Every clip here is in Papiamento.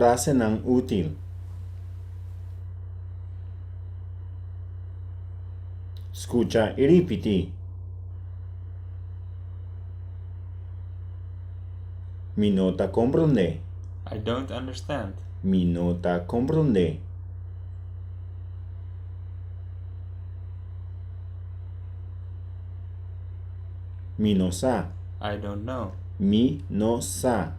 Frasenan útil. Skucha i ripití. Mi no ta komprondé. I don't understand. Mi no ta komprondé. Mi no sa. I don't know. Mi no sa.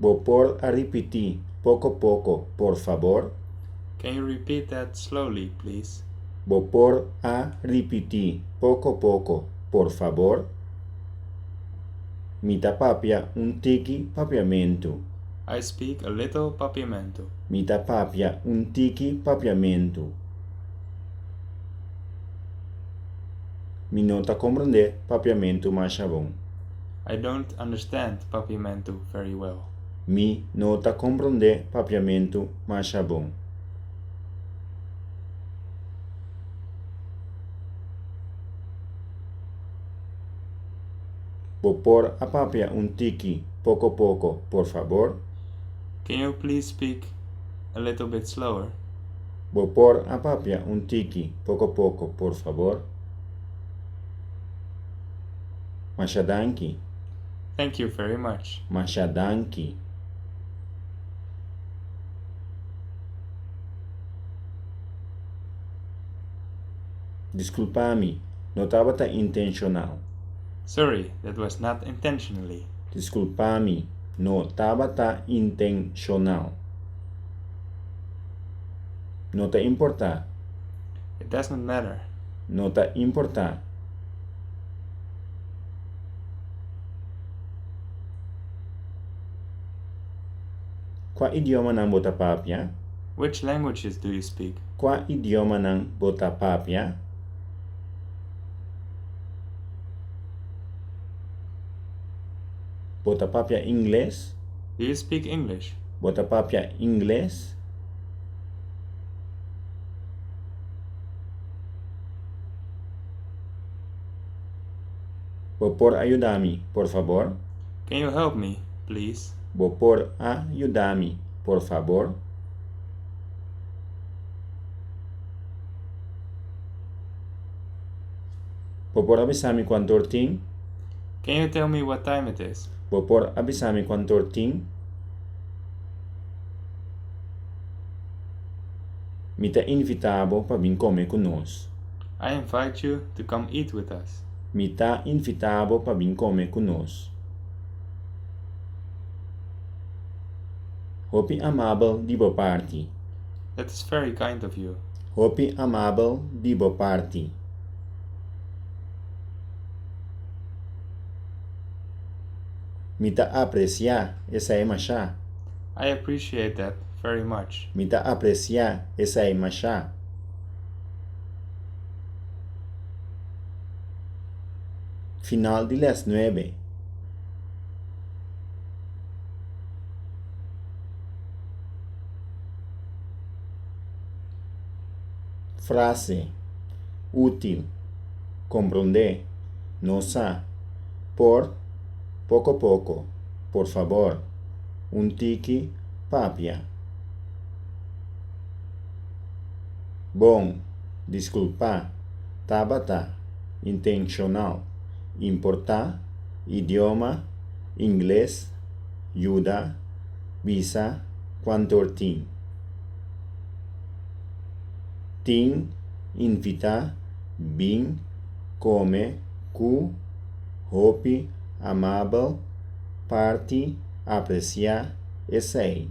Bo por a ripití poko poko, por fabor? Can you repeat that slowly, please? Bo por a ripití poko poko, por fabor? Mi ta papia un tiki papiamentu. I speak a little Papiamentu. Mi ta papia un tiki papiamentu. Mi no ta komprondé papiamentu masha bon. I don't understand Papiamentu very well. Mi no ta komprondé papiamentu masha bon. Bo por a papia un tiki poko poko, por fabor? Can you please speak a little bit slower? Bo por a papia un tiki poko poko, por fabor? Masha danki. Thank you very much. Masha danki. Diskulpa mi, no tabata intenshonal. Sorry, that was not intentionally. Diskulpa mi, no tabata intenshonal. No ta importá. It does not matter. No ta importá. Kua idiomanan bo ta papia? Which languages do you speak? Kua idiomanan bo ta papia? Bo ta papia ingles? Do you speak English? Bo ta papia ingles? Bo por a yuda mi, por fabor? Can you help me, please? Bo por a yuda mi, por fabor? Bo por a bisa mi kuantu or tin? Can you tell me what time it is? Bo por a bisa mi kuantu or tin? Mi ta invitá bo pa bin kome ku nos. I invite you to come eat with us. Mi ta invitá bo pa bin kome ku nos. Hopi amabel di bo parti. That is very kind of you. Hopi amabel di bo parti. Mi ta apresiá esei mashá. I appreciate that very much. Mi ta apresiá esei mashá. Final di lès nuebe. Frase, útil, komprondé, no sa, por, poko poko, por fabor, un tiki, papia. Bon, diskulpá, tabata, intenshonal, importá, idioma, ingles, yuda, bisa, kuantor tin. Tin, invitá, bin, kome, ku, hopi, amabel, parti, apresiá, esei.